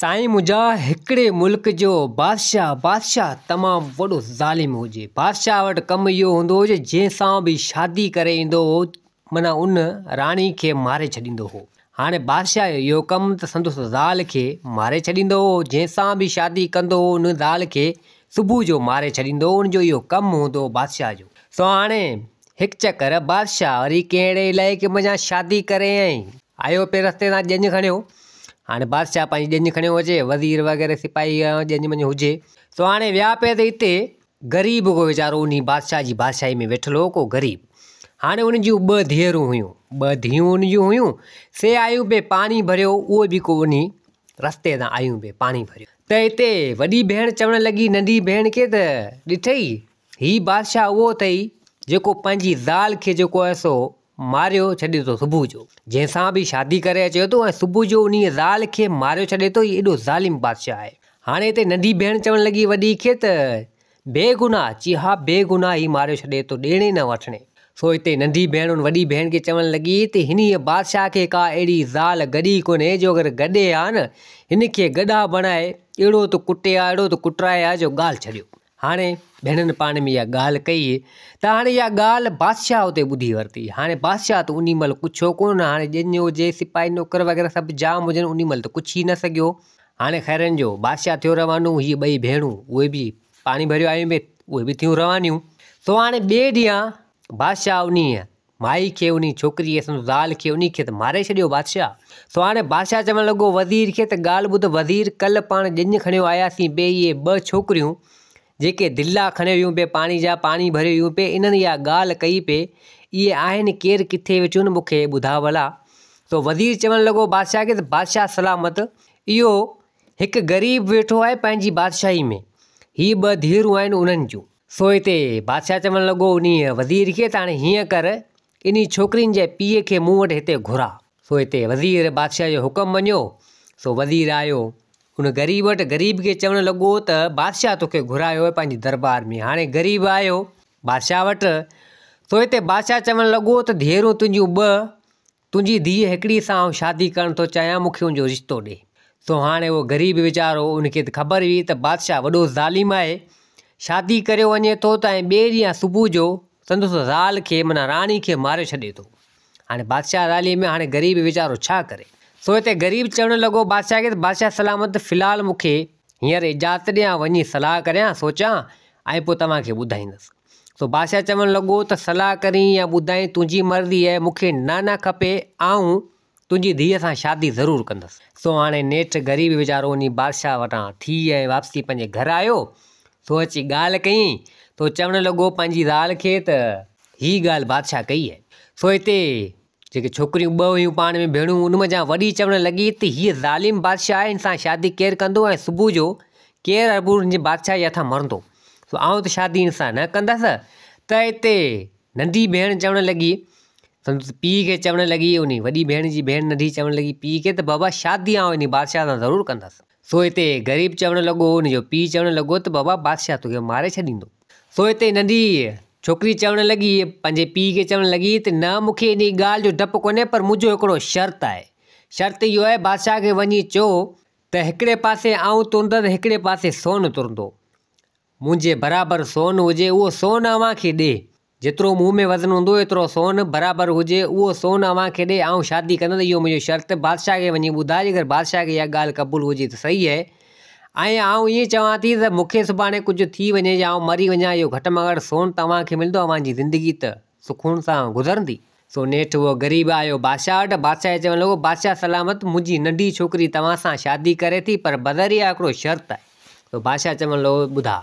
سائين منهنجا هڪڙي ملڪ جو بادشاهه بادشاهه تمام وڏو ظالم هجي بادشاهه وٽ ڪم اهو هوندو هو جو جنهن سان به شادي ڪري ايندو هو معنيٰ ان راڻي کي ماري ڇڏيندو هو هاڻي بادشاهه جو اهو ڪم ته سندس زال کي ماري ڇڏيندو هو جنهن سان به شادي ڪندو هو ان زال کي صبح جو ماري ڇڏيندو هو ان جو اهو ڪم هوندو هو بادشاهه جو سو هاڻي هڪ چڪر بادشاهه وري ڪنهن اهڙي علائقي منجهان شادي ڪري ۽ آيو پئي رستي تان ڄڃ کڻيو. هاڻي بادشاهه پنهنجي ڄڃ کڻيو اچي، وزير وغيره سپاهي ڄڃ منجهه هجي. سو هاڻي ويا پئي ته اتي غريب ڪو ويچارو انهي بادشاهه جي بادشاهي ۾ ويٺل هو ڪو غريب. هاڻي ان جون ٻه ڌيئرون هيون، ٻه ڌيئون ان جون هيون، سي آيون پئي پاڻي ڀريو، اهو به ڪو انهي رستي تان آيون پئي پاڻي ڀريو. ته اتي وڏي ڀيڻ چوڻ لڳي ننڍي ڀيڻ کي ته ڏٺئي هي بادشاهه اهو اٿئي جيڪو پنهنجي زال کي جيڪو آهي سو ماريو ڇڏي ٿو صبح جو جنهن سان به شادي ڪري اچي ٿو ۽ صبح جو انهيء زال کي ماريو ڇڏي ٿو هي ايڏو ظالم بادشاهه آهي. هاڻي هتي ننڍي ڀيڻ چوڻ لڳي وڏي کي ته بي گناهه چي ها بي گناهه هي ماريو ڇڏي ٿو ڏيڻي نه وٺڻي. سو هتي ننڍي ڀيڻ ان وڏي ڀيڻ کي چوڻ لڳي ته هنيء بادشاهه کي ڪا اهڙي زال گڏي ڪونهي جو اگر گڏي ها نه هن کي گڏها بڻائي اهڙو ته ڪٽي ها اهڙو ته ڪٽرائي ها جو ڳالهه ڇڏيو. هاڻي ڀيڻن پاڻ ۾ اها ڳالهه ڪئي ته هاڻي اها ڳالهه بادشاهه اتي ٻڌي ورتي. هاڻي بادشاهه ته انهي مهل ڪڇيو ڪونه، هاڻي ڄڃ هجي، سپاهي نوڪر وغيره سڀ جام هجن، انهي مهل ته ڪڇي نه سگهيو. هاڻي خيرن جو بادشاهه ٿيو روانو، هي ٻئي ڀيڻون اهي به پاڻي ڀريو آيون پئي، اهي به ٿيون روانيون. سو هاڻي ٻئي ڏينهن بادشاهه انهيء مائي کي انهي ڇوڪريء سندس زال کي انهي کي ته ماري ڇڏيو بادشاهه. سو هاڻي بادشاهه چوڻ لڳو وزير کي ته ڳالهه ٻڌ وزير ڪلهه پاڻ ڄڃ کڻيو آياسين پئي اهي ٻه ڇوڪريون جيڪي دلا کڻيو ويون پئي پاڻي جا پاڻي ڀريو ويون پئي انهن اها ڳالهه ڪئي پئي اهي آهن ڪير ڪٿي ويٺيون آهن مون کي ٻڌاء ڀلا. سو وزير چوڻ لڳو بادشاهه کي ته بادشاهه سلامت اهو هڪ غريب ويٺو آهي پنهنجي بادشاهي ۾ هي ٻه ڌيئرون آهن انهن جون. سو هتي بادشاهه چوڻ لڳو انهيء وزير کي ته هاڻي هيئن ڪر، انهي ڇوڪرين جي پيء کي مون وٽ هتي گهراء. سو هتي وزير بادشاهه جو حڪم مڃيو، سو وزير آيو ان غريب وٽ، غريب کي چوڻ لڳو ته بادشاهه توکي گهرايو آهي پنهنجي دربار ۾. هاڻي غريب آيو بادشاهه وٽ، سو هتي بادشاهه چوڻ لڳو ته ڌيئرون تنهنجون ٻه، تنهنجي ڌيء هڪڙي سان آئون شادي ڪرڻ ٿو چاهيان، مون کي ان جو رشتو ڏي. سو هاڻي اهو غريب ويچارو ان کي ته خبر هئي ته بادشاهه وڏو ظالم آهي، شادي ڪريو وڃي ٿو ته ۽ ٻئي ڏينهن صبح جو سندس زال کي معنيٰ راڻي کي ماريو ڇڏي ٿو. هاڻي بادشاهه رالي ۾ هاڻي غريب ويچارو ڇا ڪري؟ سو هتي غريب چوڻ لڳو بادشاهه کي ته بادشاهه سلامت في الحال مون کي هينئر اجازت ڏي آئون وڃي صلاح ڪريان، سوچان ۽ پوء توهان کي ٻڌائيندس. سو بادشاهه چوڻ لڳو ته صلاح ڪرين يا ٻڌائين تنهنجي مرضي آهي، مون کي نه نه کپي، آئون تنهنجي ڌيء سان شادي ضرور ڪندس. سو هاڻي نيٺ غريب ويچارو وڃي بادشاهه وٽان ٿي ۽ واپسي پنهنجي گهر آيو. سو اچي ڳالهه ڪيائين. سو چوڻ لڳو پنهنجي زال کي ته هي ڳالهه بادشاهه ڪئي آهي. سو هتي جيڪي ڇوڪريون ٻه هيون پاڻ ۾ ڀيڻون ان منجهان وڏي چوڻ لڳي ته هيء ظالم بادشاهه آهي هن سان شادي ڪير ڪندو ۽ صبح جو ڪير اربور هن جي بادشاهي هٿان مرندو سو آئون ته شادي هن سان نه ڪندس ته اتي ننڍي ڀيڻ چوڻ لڳي سندس پيء کي چوڻ لڳي انهي وڏي ڀيڻ جي ڀيڻ ننڍي چوڻ لڳي پيء کي ته بابا شادي آئون انهي بادشاهه سان ضرور ڪندس. سو هتي غريب چوڻ لڳو، ان جو پيء چوڻ لڳو ته بابا بادشاهه توکي ماري ڇڏيندو. سو هتي ننڍي ڇوڪري چوڻ لڳي، پنهنجي پيء کي چوڻ لڳي ته نه مون کي انهي ڳالهه جو ڊپ ڪونهي پر منهنجو هڪڙو شرط آهي. شرط اهو آهي بادشاهه کي وڃي چئو ته هڪڙي پاسي آئون ترندس هڪڙي پاسي سون ترندو. منهنجي برابر سون هجي اهو سون اوهان کي ڏي. جيترو مون ۾ وزن هوندو ايترو سون برابر هجي اهو سون اوهان کي ڏي آئون شادي ڪندس اهو منهنجو شرط بادشاهه کي وڃي ٻڌاء جيڪر بادشاهه کي اها ڳالهه قبول هجي ته صحيح آهي ۽ آئون ائين چوان ٿي ته مون کي سڀاڻي ڪجهه ٿي وڃي يا آئون مري وڃان اهو گهٽ مان گهٽ سون ته اوهان کي ملندو اوهان جي زندگي ته سڪون سان گذرندي. سو نيٺ اهو غريب آيو بادشاهه وٽ بادشاهه کي چوڻ لڳو بادشاهه سلامت منهنجي ننڍي ڇوڪري توهان سان شادي ڪري ٿي پر بذريعه هڪڙو شرط آهي سو بادشاهه چوڻ لڳو ٻڌاء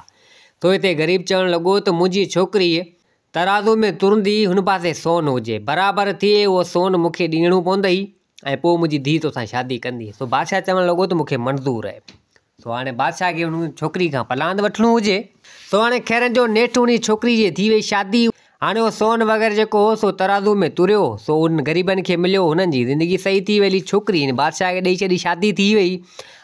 سو هتي غريب چوڻ لڳو ته منهنجي ڇوڪريء ترازو ۾ ترندي هن پاسي سون هجي، برابر ٿئي اهو سون مون کي ڏيڻو پوندئي ۽ پوء منهنجي ڌيء توسان شادي ڪندي. سو بادشاهه چوڻ لڳو ته مون کي منظور آهي. سو هاڻي بادشاهه کي ان ڇوڪري کان پلاند وٺڻو هجي. سو هاڻي خيرن جو نيٺ انهي ڇوڪري جي ٿي وئي شادي. هاڻي اهو سون وغيره جيڪو هو سو ترازو ۾ تريو، سو انهن غريبن کي مليو، هنن جي زندگي صحيح ٿي وئي، ڇوڪري هن بادشاهه کي ڏئي ڇڏي، شادي ٿي وئي.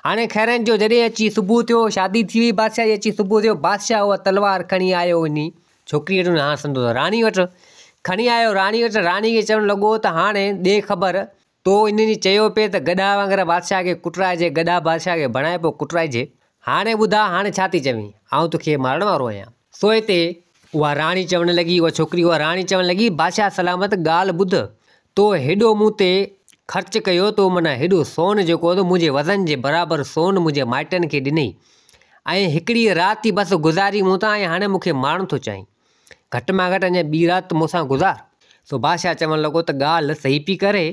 هاڻي خيرن جو جڏهن اچي صبح ٿيو، شادي ٿي وئي بادشاهه جي اچي صبح ٿيو، بادشاهه اها تلوار کڻي آيو انهي ڇوڪري وٽ، هاڻ سندس راڻي وٽ کڻي آيو، راڻي وٽ راڻي کي چوڻ لڳو ته هاڻي ڏي خبر تو انهن چيو پئي ته گڏهه وانگر بادشاهه کي ڪٽرائجي، گڏهه بادشاهه کي بڻائي پوء ڪٽرائجي. هاڻي ٻڌاء هاڻي ڇا ٿي چوين؟ آئون توکي مارڻ وارو آهيان. سو هتي اها راڻي چوڻ لڳي، اها ڇوڪري اها راڻي چوڻ لڳي، بادشاهه سلامت ڳالهه ٻڌ، تو هيڏو مون تي خرچ ڪيو، تو معنيٰ هيڏو سون جيڪو تو منهنجي وزن جي برابر سون منهنجي مائٽن کي ڏنئي ۽ هڪڙي رات ئي بس گذاري مون تان ۽ هاڻي مون کي مارڻ ٿو چاهين. گهٽ مان گهٽ اڃا ٻي رات مون سان گذار. سو بادشاهه چوڻ لڳو ته ڳالهه صحيح پئي ڪري،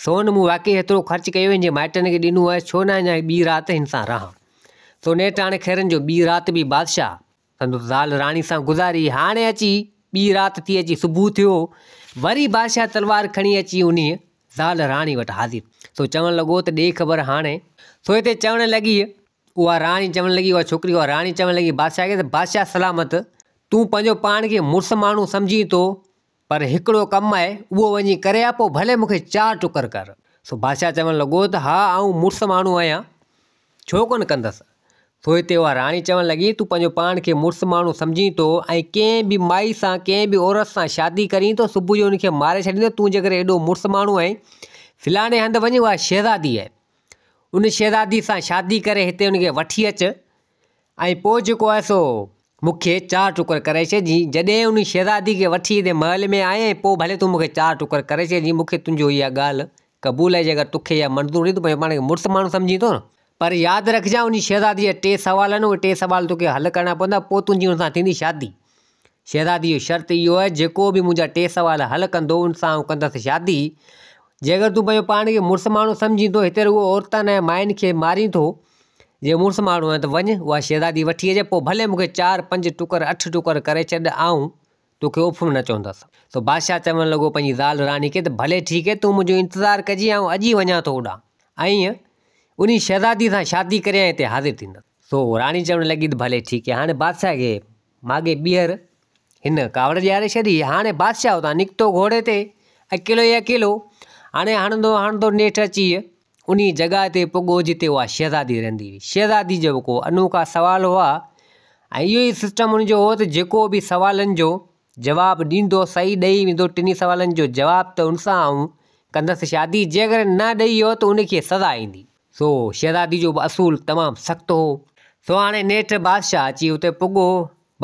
سون مون واقعي هيترو خرچ ڪيو هن جي مائٽن کي ڏنو آهي، ڇو نه اڃا ٻي رات هن سان رهان. سو نيٺ هاڻي خيرن جو ٻي رات به بادشاهه سندس زال راڻي سان گذاري. هاڻي اچي ٻي رات ٿي، اچي صبح ٿيو، وري بادشاهه تلوار کڻي اچي انهيء زال راڻي وٽ حاضر. سو چوڻ لڳو ته ڏي خبر هاڻي. سو هتي چوڻ لڳي اها راڻي چوڻ لڳي، اها ڇوڪري اها راڻي چوڻ لڳي بادشاهه کي ته بادشاهه سلامت، تون پنهنجو پاڻ کي مڙس ماڻهو سمجهين ٿو، پر هڪڙو ڪم آهي، اهو وڃي ڪري آ، پوء ڀلي مون کي چار ٽڪر ڪر. سو بادشاهه چوڻ لڳو ته ها آئون مڙس ماڻهو آهيان، ڇو ڪونه ڪندس. سو هتي اها راڻي چوڻ لڳي، تون پنهنجو پاڻ کي مڙس ماڻهو سمجهين ٿو ۽ ڪنهن به مائي سان، ڪنهن به عورت سان شادي ڪرين ٿو، صبح جو ان کي ماري ڇڏيندين، تون جيڪڏهن ايڏو مڙس ماڻهو آهين، فلاڻي هنڌ وڃ، اها شهزادي آهي، ان شهزادي سان شادي ڪري هتي ان کي وٺي اچ ۽ پوء جيڪو آهي سو مون کي چار ٽڪر ڪري ڇڏ جي جڏهن ان شهزادي کي وٺي هتي محل ۾ آئين پوء ڀلي تون مون کي چار ٽڪر ڪري ڇڏ جي مون کي تنهنجو اها ڳالهه قبول آهي جيڪر توکي اها منظور هئي تون پنهنجو پاڻ کي مڙس ماڻهو سمجهين ٿو نه پر ياد رکجان ان شهزادي جا ٽي سوال آهن اهي ٽي سوال توکي حل ڪرڻا پوندا پوء تنهنجي ان سان ٿيندي شادي شهزادي جو شرط اهو آهي جيڪو به منهنجا ٽي سوال حل ڪندو ان سان آئون ڪندس شادي. جيڪر تون پنهنجو پاڻ کي مڙس ماڻهو سمجهين ٿو هتي رڳو عورتن ۽ ماين کي مارين ٿو جي مڙس ماڻهو آهين ته وڃ اها شهزادي وٺي اچ پوء ڀلي مون کي چار پنج ٽڪر اٺ ٽڪر ڪري ڇڏ آئون توکي اف به نه چوندس. سو بادشاهه چوڻ لڳو پنهنجي زال راڻي کي ته ڀلي ٺيڪ آهي تون منهنجو انتظار ڪجين آئون اڄ ئي وڃان ٿو اوڏانهن ۽ انهي شهزادي سان شادي ڪري ۽ هتي حاضر ٿيندس. سو راڻي چوڻ لڳي ته ڀلي ٺيڪ آهي هاڻي بادشاهه کي ماڳهين ٻيهر هن ڪاوڙ ڏياري ڇڏي. هاڻي بادشاهه اتان نڪتو گهوڙي تي، اڪيلو ئي اڪيلو. هاڻي هڻندو هڻندو نيٺ اچي انهي جڳهه تي پڳو جتي اها شهزادي رهندي هئي. شهزادي جو به ڪو انوکا سوال هئا ۽ اهو ئي سسٽم ان جو هو ته جيڪو به سوالن جو جواب ڏيندو صحيح ڏئي ويندو ٽنهي سوالن جو جواب ته ان سان آئون ڪندس شادي جيڪڏهن نه ڏئي ويو ته ان کي سزا ايندي. سو شهزادي جو به اصول تمام سخت هو. سو هاڻي نيٺ بادشاهه اچي اتي پڳو.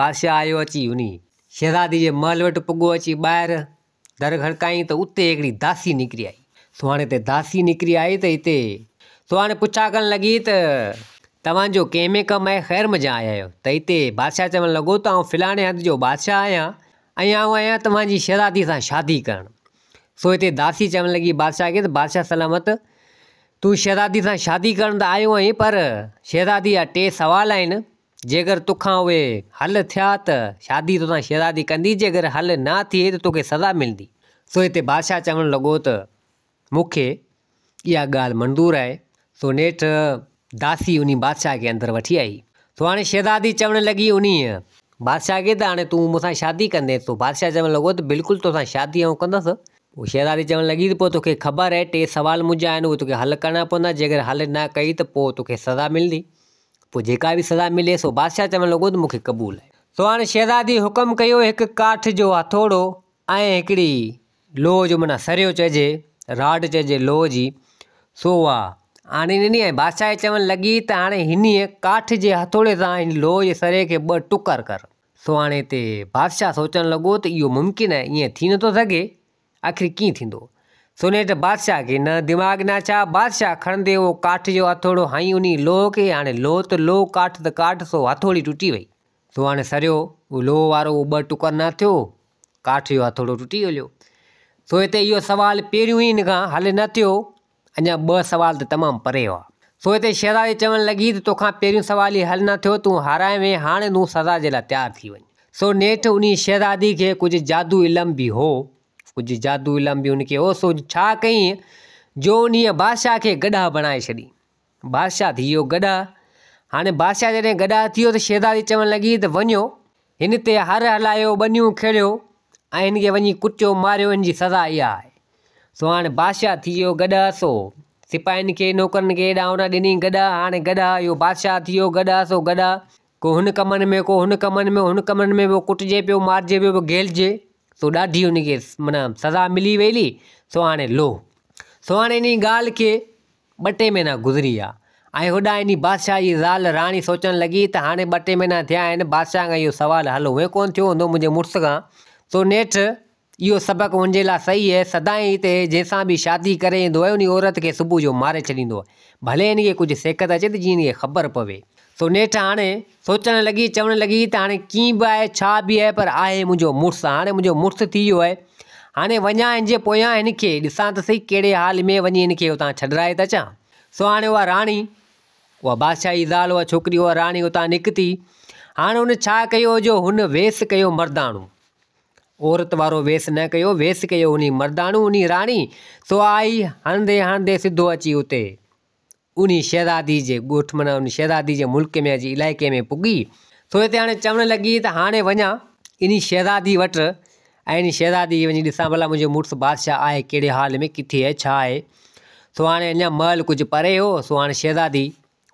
بادشاهه آيو اچي انهي شهزادي جي محل وٽ پڳو اچي ٻاهر در کڙڪائين ته اتي هڪڙي داسي نڪري آئي. سو هاڻي اتي داسي نڪري آئي ته اتي سو هاڻي پڇا ڪرڻ لڳي ته توهان جو ڪنهن ۾ ڪم آهي خير منجهان آيا آهيو ته اتي بادشاهه چوڻ لڳو ته آئون فلاڻي هنڌ جو بادشاهه آهيان ۽ آئون آهيان توهان جي شهزادي سان شادي ڪرڻ. سو هتي داسي چوڻ لڳي بادشاهه کي ته بادشاهه سلامت تون شهزادي سان شادي ڪرڻ ته آيو آهين پر شهزادي جا ٽي سوال آهن جيڪر توکان اهي حل ٿيا ته شادي توسان شهزادي ڪندي جيڪر حل نه ٿئي ته توکي سزا ملندي. سو هتي بادشاهه چوڻ لڳو ته مون کي اها ڳالهه منظور آهي. سو نيٺ داسي انهي بادشاهه کي اندر وٺي آئي. سو هاڻي شهزادي چوڻ لڳي انهيء بادشاهه کي ته هاڻي تون مون سان شادي ڪندين؟ سو بادشاهه چوڻ لڳو ته بلڪل توسان شادي آئون ڪندس. پوء شهزادي چوڻ لڳي ته پوء توکي خبر آهي ٽي سوال منهنجا آهن اهي توکي حل ڪرڻا پوندا جيڪڏهن حل نه ڪئي ته پوء توکي سزا ملندي. پوء جيڪا به سزا ملي سو بادشاهه چوڻ لڳو ته مون کي قبول آهي. سو هاڻي شهزادي حڪم ڪيو هڪ ڪاٺ جو هٿوڙو ۽ هڪڙي لوهه جو معنيٰ سريو چئجي، راڊ چئجي لوهه جي، سو اها آڻي ڏني ۽ بادشاهه کي چوڻ لڳي ته هاڻي هنيء ڪاٺ جي هٿوڙي سان هن لوهه جي سري کي ٻه ٽڪر ڪر. سو هاڻي هتي بادشاهه سوچڻ لڳو ته اهو ممڪن آهي، ائين ٿي نٿو سگهي، آخر ڪيئن ٿيندو؟ سو نيٺ بادشاهه کي نه دماغ نه ڇا، بادشاهه کڻندي اهو ڪاٺ جو هٿوڙو هنئي انهي لوهه کي، هاڻي لوهه ته لوهه، ڪاٺ ته ڪاٺ، سو هٿوڙي ٽٽي وئي. سو هاڻي سريو اهو لوهه وارو اهو ٻه ٽڪر نه ٿيو، ڪاٺ جو هٿوڙو ٽٽي هليو. سو هتي اهو سوال پهريون ئي هن کان حل نه ٿيو، اڃا ٻه سوال ته تمام پري هئا. سو هتي شهزادي چوڻ لڳي ته توکان پهريون سوال ئي حل نه ٿيو، تون هارائي وئين، هاڻي تون سزا جي لاء تيار ٿي وڃ. سو نيٺ انهي شهزادي کي ڪجهه جادو علم به هو، ڪجهه جادو علم به هن کي هو، سو ڇا ڪيائين جو انهيء بادشاهه کي گڏهه بڻائي ڇڏي. بادشاهه ٿي ويو گڏهه. هاڻي بادشاهه جڏهن گڏهه ٿي ويو ته شهزادي چوڻ لڳي ته وڃو هن تي هر هلايو، ٻنيون کيڙيو ۽ هن کي وڃي ڪٽيو ماريو، هن جي سزا اها آهي. سو هاڻي بادشاهه ٿي ويو گڏهه سو سپاهين کي نوڪرن کي هيڏانهن هوڏانهن ڏني گڏهه. هاڻي گڏهه اهو بادشاهه ٿي ويو گڏهه سو گڏهه ڪو هن ڪمن ۾ ڪو هن ڪمن ۾ هن ڪمن ۾ پيو ڪٽجي پيو مارجي پيو پيو گهيلجي سو ڏاڍي هن کي معنيٰ سزا ملي ويلي سو هاڻي لوهه. سو هاڻي انهي ڳالهه کي ٻه ٽي مهينا گذري ويا ۽ هوڏانهن انهي بادشاهه جي زال راڻي سوچڻ لڳي ته هاڻي ٻه ٽي مهينا ٿيا آهن، بادشاهه کان اهو سوال حل هونئن ڪونه ٿيو هوندو منهنجي مڙس کان، سو نيٺ اهو سبق هن جي لاء صحيح آهي، سدائين هتي جنهن سان به شادي ڪري ايندو آهي انهي عورت کي صبح جو ماري ڇڏيندو آهي، ڀلي هن کي ڪجهه سيکت اچي ته جيئن هن کي خبر پوي. سو نيٺ هاڻي سوچڻ لڳي، چوڻ لڳي ته هاڻي ڪيئن به آهي، ڇا به آهي پر آهي منهنجو مڙس، هاڻي منهنجو مڙس ٿي ويو آهي، هاڻي وڃان هن جي پويان هن کي ڏسان ته سهي ڪهڙي حال ۾ وڃي هن کي اتان ڇڏرائي ته اچان. سو هاڻي اها راڻي، اها بادشاهه جي زال، اها ڇوڪري، اها راڻي اتان نڪتي. هاڻي هن ڇا ڪيو جو هن ويس ڪيو مرداڻو. عورت وارو ويس نه ڪيو، ويس ڪيو انهي مرداڻو، انهي راڻي. سو آئي هڻندي هڻندي سڌو اچي اتي انهي شهزادي جي ڳوٺ معنيٰ انهي شهزادي جي ملڪ ۾ اچي علائقي ۾ پڳي. سو هتي هاڻي چوڻ لڳي ته هاڻي وڃان انهي شهزادي وٽ ۽ انهي شهزادي کي وڃي ڏسان ڀلا منهنجو مڙس بادشاهه آهي ڪهڙي حال ۾ ڪٿي آهي ڇا آهي. سو هاڻي اڃا محل ڪجهه پري هو سو هاڻي شهزادي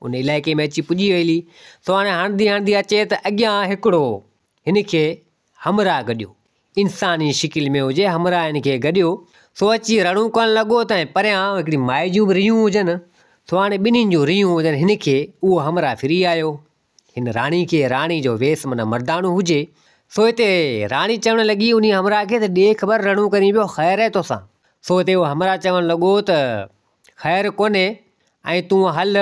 ان علائقي ۾ اچي پڄي وئي هلي. سو هاڻي هڻندي هڻندي اچي ته اڳيان هڪڙو هن کي همراهه گڏيو. انساني شڪل ۾ هجي، همراهه هن کي گڏيو، سو اچي رڙون ڪرڻ لڳو ته ۽ پريان هڪڙي مائي جون به ريهون هجن، سو هاڻي ٻنهين جون ريهون هجن، هن کي اهو همراهه ڦري آيو، هن راڻي کي، راڻي جو ويس معنيٰ مرداڻو هجي، سو هتي راڻي چوڻ لڳي انهي همراهه کي ته ڏي خبر رڙون ڪرين پيو خير آهي توسان؟ سو هتي اهو همراهه چوڻ لڳو ته خير ڪونهي ۽ تون هل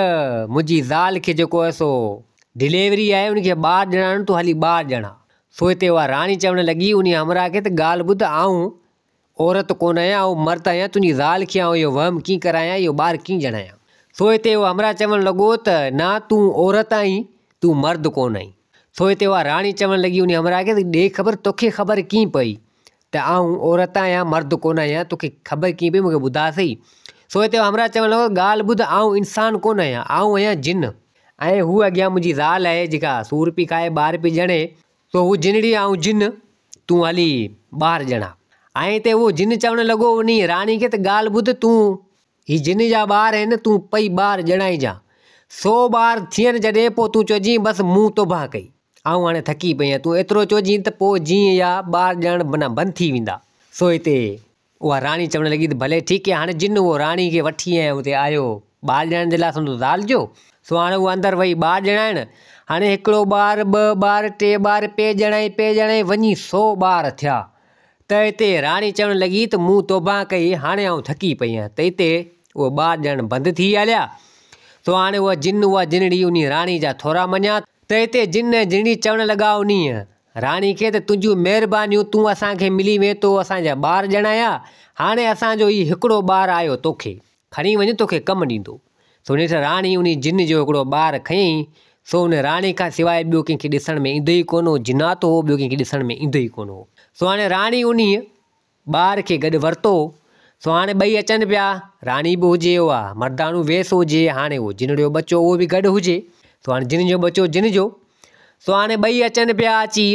منهنجي زال کي جيڪو آهي سو ڊليوري آهي ان کي ٻار ڄڻائڻو تون هلي ٻار ڄڻا. سو هتي اها راڻي چوڻ لڳي انهي همراهه کي ته ڳالهه ٻڌ آئون عورت ڪونه آهيان آئون مرد آهيان تنهنجي زال کي آئون اهو وهم ڪيئن ڪرايان اهو ٻار ڪيئن ڄڻايان. سو هتي اهو همراهه چوڻ لڳو ته نه تون عورت آهين تون مرد ڪونه آهين. سو هتي اها راڻي چوڻ لڳي انهي همراهه کي ته ڏي خبر توکي خبر ڪيئن پئي ته آئون عورت آهيان مرد ڪونه آهيان توکي خبر ڪيئن پئي مونکي ٻڌاء سهي. سو هتي همراهه چوڻ لڳو ڳالهه ٻڌ آئون انسان ڪونه آهيان آئون آهيان جن ۽ هوء اڳيان منهنجي زال آهي جيڪا سور پئي کائي ٻار پئي ڄڻي سو هوء جنڙي آئون جن تون هلي ٻار ڄڻا. ۽ هتي اهو جن چوڻ لڳو انهي راڻي کي ته ڳالهه ٻڌ تون هي جن جا ٻار آهن تون پئي ٻار ڄڻائجان سو ٻار ٿين جڏهن پوء تون چئجين بس مون توبهه ڪئي. آئون هاڻي ٿڪي پئي آهيان، تون ايترو چئجين ته پوء جيئن يا ٻار ڄڻڻ بنا بند ٿي ويندا. سو هتي اها راڻي چوڻ لڳي ته ڀلي ٺيڪ آهي، هاڻي جن اهو راڻي کي وٺي ۽ اتي آيو ٻار ڄڻڻ جي لاء سندس زال جو، سو هاڻي هوء اندر وئي ٻار ڄڻائڻ، هاڻي هڪڙو ٻار، ٻه ٻار، ٽي ٻار، پئي ڄڻائي پئي ڄڻائي وڃي سو ٻار ٿيا. ته هتي راڻي چوڻ لڳي ته مون توبهه ڪئي، هاڻي آئون ٿڪي پئي آهيان. ته هتي اهي ٻار ڄڻڻ بند ٿي هليا. سو هاڻي اها جن اها جنڙي انهي راڻي جا ٿورا مڃيا. ته هتي جن ۽ جنڙي چوڻ لڳا انهيء راڻي کي ته تنهنجون مهربانيون تون اسان کي ملي وئين تو اسان جا ٻار ڄڻايا، هاڻي اسان جو هي هڪڙو ٻار آيو توکي کڻي وڃ توکي ڪم ڏيندو. سو نيٺ راڻي انهي جن جو هڪڙو ٻار کنيائين، سو ان راڻي کان سواء ٻيو ڪنهن کي ڏسڻ ۾ ايندو ئي ڪونه هو، جنات هو ٻيو ڪنهن کي ڏسڻ ۾ ايندو ئي ڪونه هو. سو هاڻي راڻي انهيء ٻار کي گڏ ورتو، سو هاڻي ٻئي اچن پيا، راڻي به هجي اها مرداڻو ويس هجي، هاڻي اهو جنڙيو ٻچو اهو به گڏ هجي، سو هاڻي جن جو ٻچو جن جو، سو هاڻي ٻئي اچن پيا اچي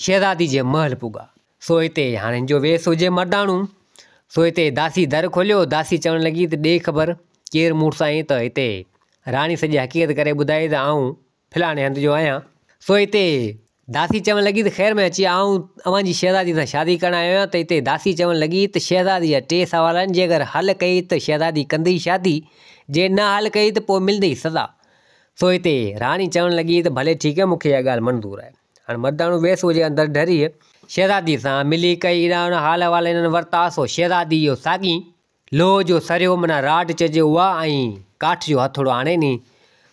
شهزادي جي محل پڳا. سو هتي هاڻي هن جو ويس هجي مرداڻو، سو هتي داسي در کوليو، داسي چوڻ لڳي ته ڏي خبر ڪير مڙس آهين ته هتي راڻي سڄي حقيقت ڪري ٻڌائي ته آئون فلاڻي هنڌ جو آهيان. سو هتي داسي چوڻ لڳي ته خير ۾ اچي آئون اوهان جي شهزادي سان شادي ڪرڻ آيو آهيان ته هتي داسي چوڻ لڳي ته شهزادي جا ٽي سوال آهن جي اگر حل ڪئي ته شهزادي ڪندئي شادي جي نه حل ڪئي ته پوء ملندئي سزا. سو هتي راڻي چوڻ لڳي ته ڀلي ٺيڪ آهي مون کي اها ڳالهه منظور آهي. هاڻ مرداڻو ويس هجي اندر ڍري شهزادي سان ملي ڪئي ايڏانهن هوڏانهن حال احوال هنن ورتا سو شهزادي اهو ساڳي لوهه جو سريو معنيٰ راڊ چئجي اها ۽ ڪاٺ جو هٿوڙو آڻي ني.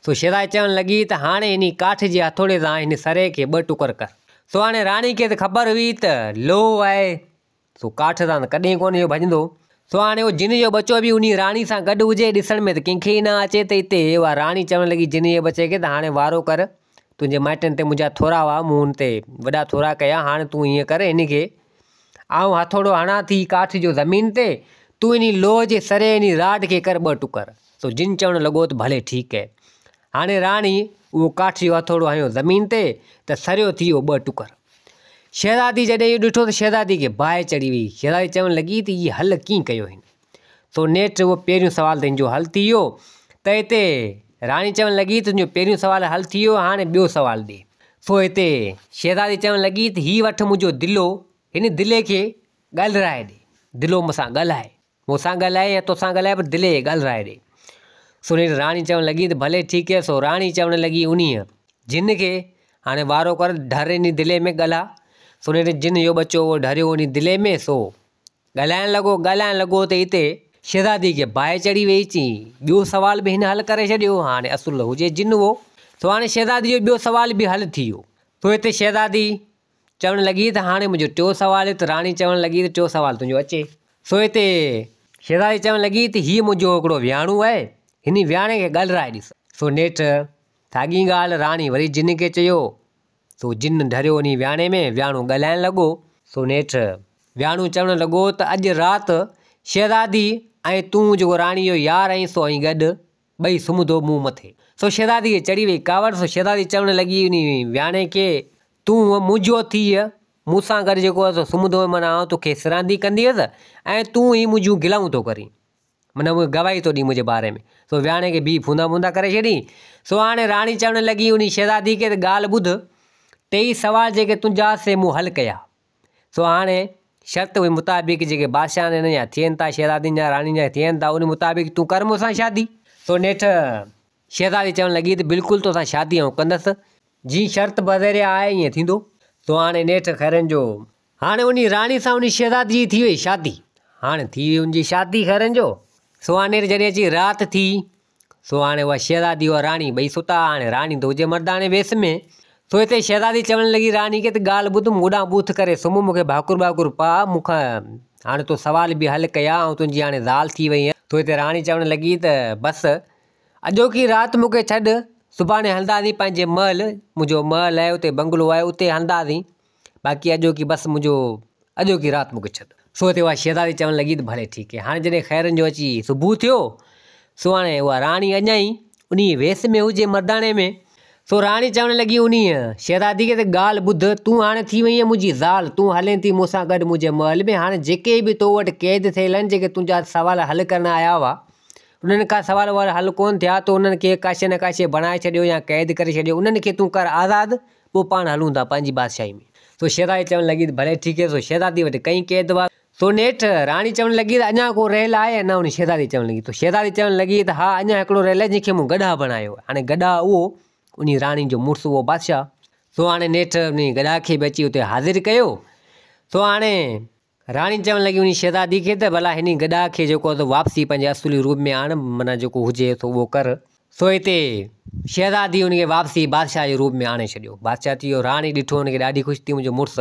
سو شهزادي چوڻ لڳي ته هاڻي انهي ڪاٺ جي هٿوڙي سان هن سري کي ٻه ٽڪر ڪر. سو هاڻي راڻي کي ته خبر هئي ته لوهه آهي سو ڪاٺ سان ته ڪڏهن ڪونه اهو ڀڄندو. سو هاڻي اهو جن جو ٻچو به انهي راڻي سان گڏ هجي ڏسڻ ۾ ته ڪنهن کي ئي نه اچي ته اتي اها راڻي چوڻ لڳي جن جي ٻچي کي ته هاڻي وارو ڪر تنهنجي مائٽن تي منهنجا ٿورا هئا مون ان تي وڏا ٿورا ڪيا هاڻي تون ائين ڪر هن کي آئون هٿوڙو هڻان ٿي ڪاٺ جو زمين تي، تون انهي لوهه جي سري انهي راڊ کي ڪر ٻه ٽڪر. سو جن چوڻ لڳو ته ڀلي ٺيڪ اهي. هاڻي راڻي اهو ڪاٺ جو هٿوڙو هنيو زمين تي ته سريو ٿي ويو ٻه ٽڪر. شهزادي جڏهن اهو ڏٺو ته شهزادي کي باهه چڙهي وئي. شهزادي چوڻ لڳي ته هي حل ڪيئن ڪيو هن؟ سو نيٺ اهو پهريون سوال ته هن جو حل ٿي ويو ته هتي راڻي چوڻ لڳي ته تنهنجو پهريون سوال حل ٿي ويو هاڻي ٻيو سوال ڏي. سو هتي شهزادي چوڻ لڳي ته هي وٺ منهنجو دلو، هن دلي کي ڳالهرائي ڏي، دلو مون سان ڳالهائي. مون سان ڳالهائي يا توسان ڳالهائي پر دلي کي ڳالهرائي ڏي. سو نيٺ راڻي چوڻ لڳي ته ڀلي ٺيڪ هي. سو راڻي چوڻ لڳي انهيء جن کي هاڻي وارو ڪر ڍر انهي دلي ۾ ڳالهاء. سو نيٺ جن جو ٻچو اهو ڍريو انهي دلي ۾ سو ڳالهائڻ لڳو، ڳالهائڻ لڳو ته اتي شهزادي کي باهه چڙهي ويئي، چي ٻيو سوال به هن حل ڪري ڇڏيو، هاڻي اصل هجي جن اهو. سو هاڻي شهزادي جو ٻيو سوال به حل ٿي ويو. سو اتي شهزادي چوڻ لڳي ته هاڻي منهنجو ٽيون سوال آهي ته راڻي چوڻ لڳي ته ٽيون سوال تنهنجو اچي. سو اتي شهزادي چوڻ لڳي ته هيء منهنجو هڪڙو وياڻو آهي، هن وياڻي کي ڳالهرائي ڏس. سو نيٺ ساڳي ڳالهه راڻي وري جن کي چيو. سو جن ڍريو انهي وياڻي ۾، وياڻو ڳالهائڻ لڳو. سو نيٺ وياڻو چوڻ لڳو ته اڄ رات شهزادي ۽ تون جيڪو راڻي جو يار آهين سو ائين گڏ ٻئي سمهندو مون مٿي. سو شهزادي کي چڙهي وئي ڪاوڙ، سو شهزادي چوڻ لڳي انهي وياڻي کي، تون منهنجو ٿيء، مون سان گڏ جيڪو آهي سو سمهندو معنيٰ آئون توکي سراندي ڪنديس ۽ تون ئي منهنجون گلائون ٿو ڪرين. معنيٰ اهي گواهي ٿو ڏئي منهنجي باري ۾. سو وياڻي کي بيهي ڦوندا موندا ڪري ڇڏيائين. سو هاڻي راڻي چوڻ لڳي انهي شهزادي کي ته ڳالهه ٻڌ، ٽيئي سوال جيڪي تنهنجا سي مون حل ڪيا. سو هاڻي شرط اهي مطابق جيڪي بادشاهن هنن جا ٿين ٿا، شهزادين جا راڻين جا ٿين ٿا، ان مطابق تون ڪر مون سان شادي. سو نيٺ شهزادي چوڻ لڳي ته بلڪل توسان شادي آئون ڪندس. جيئن شرط بذريعه آهي ائين ٿيندو. سو هاڻي نيٺ خيرن جو هاڻي انهي راڻي سان انهي شهزادي جي ٿي وئي شادي. هاڻي ٿي وئي ان جي شادي خيرن جو. سو هاڻي نيٺ جڏهن اچي رات ٿي، سو هاڻي اها شهزادي اها راڻي ٻئي ستا. هاڻي راڻي ته هجي مرداڻي ويس ۾. سو هتي شهزادي چوڻ لڳي راڻي کي ته ڳالهه ٻڌ، مون ڏانهن ٻوٿ ڪري سمهه، مون کي ڀاڪر ٻاڪر پاء، مون کان هاڻي تو سوال به حل ڪيا، آئون تنهنجي هاڻي زال ٿي وئي آهيان. سو هتي راڻي چوڻ لڳي ته بس اڄوڪي رات مون کي ڇڏ، سڀاڻي هلنداسين پنهنجي محل، منهنجو محل آهي اتي بنگلو آهي اتي هلنداسين. باقي اڄوڪي بس منهنجو اڄوڪي رات مون کي ڇڏ. سو اتي اها شهزادي چوڻ لڳي ته ڀلي ٺيڪ آهي. هاڻي جڏهن خيرن جو اچي صبح ٿيو، سو هاڻي اها راڻي اڃا ئي انهيء ويس ۾ هجي مرداڻي ۾. سو راڻي چوڻ لڳي انهيء شهزادي کي ته ڳالهه ٻڌ، تون هاڻي ٿي وئينء منهنجي زال، تون هلين ٿي مون سان گڏ منهنجي محل ۾، هاڻي جيڪي به تو وٽ قيد ٿيل آهن، جيڪي تنهنجا سوال حل ڪرڻ آيا هئا، انهن کان سوال ووال حل ڪونه ٿيا، تو انهن کي ڪا شيء نه ڪا شيء بڻائي ڇڏيو يا قيد ڪري ڇڏيو، انهن کي تون ڪر آزاد، پوء پاڻ هلون ٿا پنهنجي بادشاهي ۾. سو شهزادي چوڻ لڳي ته ڀلي ٺيڪ آهي. سو شهزادي وٽ ڪئين قيد هئا. سو نيٺ راڻي چوڻ لڳي ته اڃا ڪو رهيل آهي يا نه؟ ان شهزادي چوڻ لڳي ته شهزادي چوڻ لڳي ته ها اڃا هڪڙو رهيل آهي جنهن کي مون گڏهه بڻايو آهي. هاڻي گڏهه اهو انهي راڻي جو مڙس اهو بادشاهه. سو هاڻي نيٺ انهي گڏهه کي به اچي اتي حاضر ڪيو. سو هاڻي راڻي چوڻ لڳي انهي شهزادي کي ته ڀلا هن گڏهه کي جيڪو آهي سو واپسي پنهنجي اصلي روپ ۾ آڻ، معنيٰ جيڪو هجي سو اهو ڪر. سو هتي شهزادي ان کي واپسي بادشاهه جي روپ ۾ آڻي ڇڏيو. بادشاهه ٿي ويو. راڻي ڏٺو ان کي ڏاڍي خوش ٿي منهنجو مڙس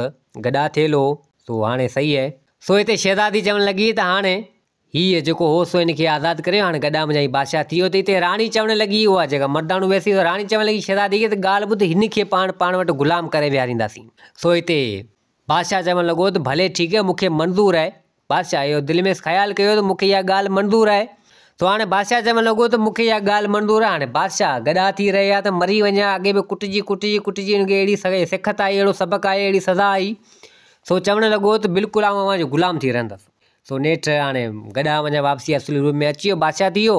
گڏهه ٿيل هو سو هاڻي صحيح آهي. سو هتي شهزادي چوڻ لڳي ته هاڻي هيء جيڪو هو سو هن کي آزاد ڪريو، هاڻي گڏهه منهنجا هي بادشاهه ٿي ويو ته هتي راڻي چوڻ لڳي اها جيڪا مرداڻو ويس ٿي سو راڻي چوڻ لڳي شهزادي کي ته ڳالهه ٻڌ هن کي پاڻ پاڻ وٽ غلام ڪري ويهارينداسين. سو هتي بادشاهه چوڻ لڳو ته ڀلي ٺيڪ آهي مون کي منظور آهي. بادشاهه اهو دل ۾ خيال ڪيو ته مون کي اها ڳالهه منظور آهي. سو هاڻي بادشاهه چوڻ لڳو ته مون کي اها ڳالهه منظور آهي. هاڻي بادشاهه گڏا ٿي رهيا ته مري وڃان اڳي به ڪٽجي ڪٽجي ڪٽجي هن کي اهڙي سکت آئي اهڙو سبق آيو اهڙي سزا آئي. سو چوڻ لڳو ته بلڪل آئون اوهان جو غلام ٿي رهندس. سو نيٺ هاڻي گڏا وڃان واپسي اصلي روپ ۾ اچي ويو بادشاهه ٿي ويو.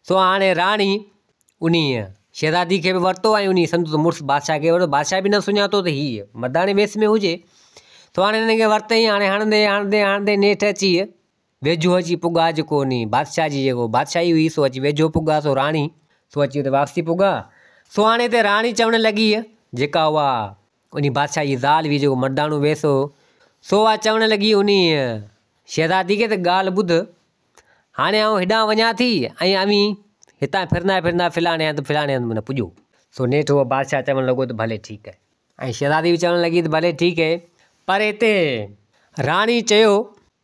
سو هاڻي راڻي انهيء شهزادي کي به ورتو ۽ انهيء سندس مڙس بادشاهه کي ورتو. بادشاهه به نه سڃاتو ته هيء مرداڻي ويس ۾ هجي. سو هاڻي هنن کي ورتائين. هاڻي هڻندي هڻندي هڻندي نيٺ اچي ويجهو اچي پڳا جيڪو انهيء بادشاهه جي جيڪو بادشاهي هئي سو اچي ويجهو پڳا سو راڻي سو اچي اتي واپسي پڳا. سو هاڻي هتي راڻي چوڻ لڳي جيڪا اها انهيء بادشاهه جي زال هئي جيڪو مرداڻو ويس هو سو اها چوڻ لڳي انهيء شهزادي کي ته ڳالهه ٻڌ هاڻي آئون هيڏانهن وڃان ٿي ۽ اوهين هتان ڦرندا ڦرندا فلاڻي هنڌ فلاڻي هنڌ معنيٰ پڄو. سو نيٺ اهو بادشاهه چوڻ لڳو ته ڀلي ٺيڪ آهي. ۽ شهزادي به چوڻ لڳي ته ڀلي ٺيڪ آهي. پر هتي راڻي چيو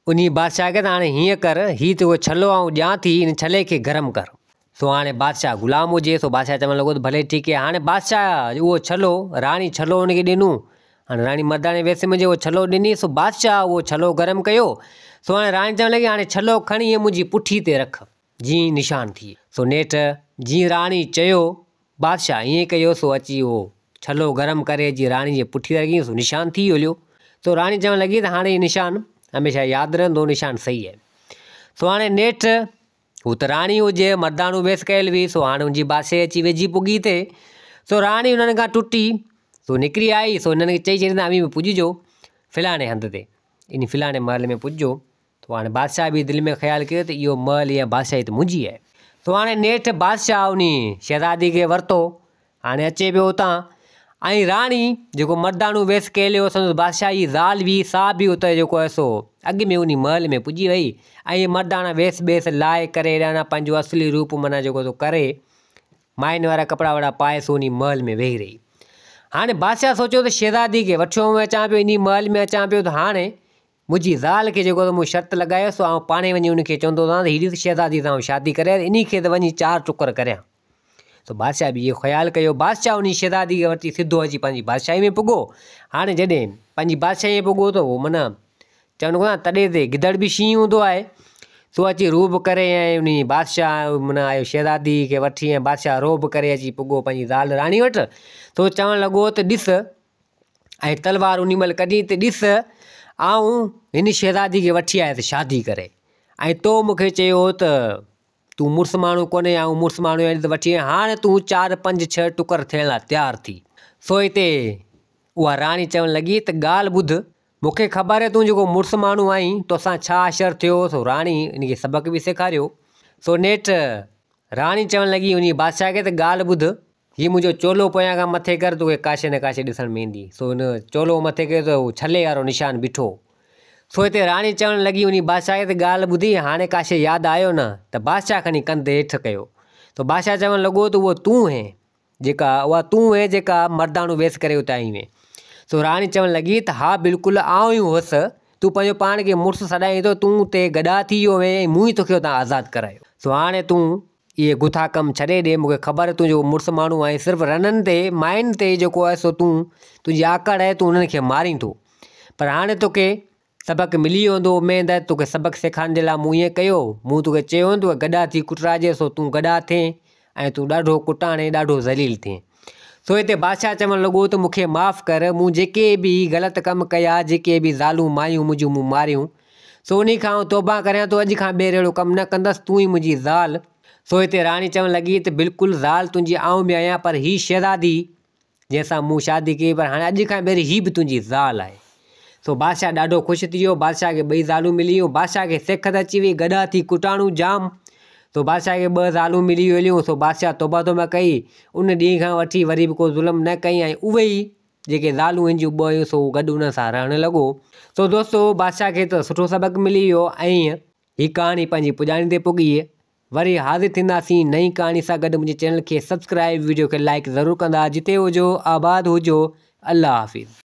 انهي بادشاهه کي ته هاڻي هيئن ڪر، هي ته اهو ڇلو آئون ڏيان ٿي، ان ڇلي کي گرم ڪر. سو هاڻي بادشاهه غلام هجي، سو بادشاهه چوڻ لڳو ته ڀلي ٺيڪ آهي. هاڻي بادشاهه اهو ڇلو، راڻي ڇلو هن کي ڏنو. هاڻي راڻي مرداڻي ويس ۾ جيڪو ڇلو ڏني، سو بادشاهه اهو ڇلو گرم ڪيو. سو هاڻي راڻي چوڻ لڳي، هاڻي ڇلو کڻي ۽ منهنجي پٺي تي رک، جيئن نشان ٿئي. سو نيٺ جيئن راڻي چيو، بادشاهه ائين ڪيو، سو اچي اهو ڇلو گرم ڪري اچي راڻي جي پٺي تي رکيائين، سو نشان ٿي هليو. سو راڻي چوڻ لڳي ته هاڻي هي نشان هميشه ياد رهندو، نشان صحيح آهي. سو هاڻي نيٺ هو ته راڻي هجي، مرداڻو ويس ڪيل هئي، سو هاڻي ان جي بادشاهي اچي ويجهي پڳي ٿي. سو راڻي انهن کان ٽٽي، سو نڪري آئي، سو انهن کي چئي ڇڏيائين ته اوهين به پڄجو فلاڻي هنڌ تي، ان فلاڻي محل ۾ پڄجو. سو هاڻي بادشاهه به دل ۾ خيال ڪيو ته اهو محل يا بادشاهي ته منهنجي آهي. سو هاڻي نيٺ بادشاهه انهي شهزادي کي ورتو. هاڻي اچي پيو اتان ۽ راڻي جيڪو مرداڻو ويس ڪيل هيو سندس بادشاهه جي زال هئي سا به اتي جيڪو آهي سو اڳ ۾ انهي محل ۾ پڄي وئي ۽ مرداڻا ويس ٻيس لاهي ڪري هيڏانهن پنهنجو اصلي روپ معنيٰ جيڪو سو ڪري ماين وارا ڪپڙا وڙا پائي سو انهي محل ۾ ويهي رهي. هاڻي بادشاهه سوچيو ته شهزادي کي وٺيو آئون اچان پيو انهي محل ۾ اچان پيو ته هاڻي منهنجي زال کي جيڪو مون شرط لڳايو سو آئون پاڻهي وڃي ان کي چوندوسانس ته هي ڏس شهزادي سان آئون شادي ڪريان انهي کي ته وڃي چار ٽڪر ڪريان. سو بادشاهه به اهو خيال ڪيو. بادشاهه انهي شهزادي کي وٺي سڌو اچي پنهنجي بادشاهي ۾ پڳو. هاڻي جڏهن پنهنجي بادشاهي ۾ پڳو ته هو معنيٰ چون ڪو نه تڏي تي گدڙ به شينهن هوندو آهي. سو اچي روب ڪري ۽ انهي بادشاهه معنيٰ آيو شهزادي کي وٺي ۽ بادشاهه روب ڪري اچي پڳو پنهنجي زال راڻي وٽ. سو چوڻ لڳو ته ڏس ۽ تلوار انهي مهل ڪڍي ته ڏس آئون هن شهزادي کي وٺي آيس شادي ڪري ۽ تو مون کي چيو هو ته تون مڙس ماڻهو ڪونهين آئون مڙس ماڻهو آهيان ته وٺي آيس هاڻ تون چار پنج ڇهه ٽڪر ٿيڻ لاء تيار ٿي. سو هتي اها راڻي چوڻ لڳي ته ڳالهه ٻڌ مون کي خبر آهي تون جيڪو مڙس ماڻهو آهين، توسان ڇا حشر ٿيو هو، سو راڻي ان کي سبق به سيکاريو. سو نيٺ راڻي چوڻ لڳي انهيء بادشاهه کي ته ڳالهه ٻڌ، هي منهنجو چولو پويان کان مٿي ڪر، توکي ڪا شيء نه ڪا شيء ڏسڻ ۾ ايندي. سو هن چولو مٿي ڪيو ته هو ڇلي وارو نشان بيٺو هو. سو هتي راڻي چوڻ لڳي انهيء بادشاهه کي ته ڳالهه ٻڌي، هاڻي ڪا شيء ياد آيو نه؟ ته بادشاهه کڻي ڪنڌ هيٺ ڪيو. ته بادشاهه چوڻ لڳو ته اهو تون هين. جيڪا اها تون هئين جيڪا مرداڻو ويس ڪري اتي آئي هئين. سو راڻي چوڻ لڳي ته ها بلڪل آئون ئي هئس، تون پنهنجو پاڻ کي مڙس سڏائين ٿو، تون اتي گڏا ٿي ويو هئين ۽ مون ئي توکي اتان آزاد ڪرايو. سو هاڻي تون اهي گٿا ڪم ڇڏي ڏي، مون کي خبر آهي تون جيڪو مڙس ماڻهو آهين، صرف رنن تي، ماين تي جيڪو آهي سو تون، تنهنجي آڪڙ آهي، تون انهن کي مارين ٿو. پر هاڻي توکي سبق ملي ويو هوندو، اميد آهي ته توکي سبق سيکارڻ جي لاء مون ائين ڪيو، مون توکي چيو هوندو ته گڏا ٿي ڪٽراجي سو تون گڏا ٿئين ۽ تون ڏاڍو ڪٽاڻين ڏاڍو ذليل ٿئين. سو هتي بادشاهه چوڻ لڳو ته مون کي معاف ڪر، مون جيڪي به غلط ڪم ڪيا، جيڪي به زالون مايون منهنجون مون ماريون، سو انهي کان آئون توبه ڪريان ٿو، اڄ کان ٻيهر اهڙو ڪم نه ڪندس، تون ئي منهنجي زال. سو هتي راڻي چوڻ لڳي ته بلڪل زال تنهنجي آئون به آهيان، پر هي شهزادي جنهن سان مون شادي ڪئي پر هاڻي اڄ کان ٻيهر هي به تنهنجي زال آهي. سو بادشاهه ڏاڍو خوش ٿي ويو. بادشاهه کي ٻئي زالون ملي ويون. بادشاهه کي سيکت اچي وئي. گڏا ٿي ڪٽاڻو جام. سو بادشاهه کي ٻه زالون ملي ويون. سو بادشاهه توبه توبه ڪئي. ان ڏينهن کان وٺي وري به ڪو ظلم نه ڪيائين ۽ اهي ئي جيڪي زالون هن جون ٻه هيون سو گڏ انهن سان رهڻ لڳو. سو دوستو بادشاهه کي ته سٺو سبق ملي ويو ۽ هي ڪهاڻي پنهنجي پڄاڻي تي پڳي. وري حاضر ٿينداسين نئين ڪهاڻي سان گڏ منهنجي چينل کي سبسڪرائب ويڊيو کي لائيڪ ضرور ڪندا جتي هجو آباد هجو الله حافظ.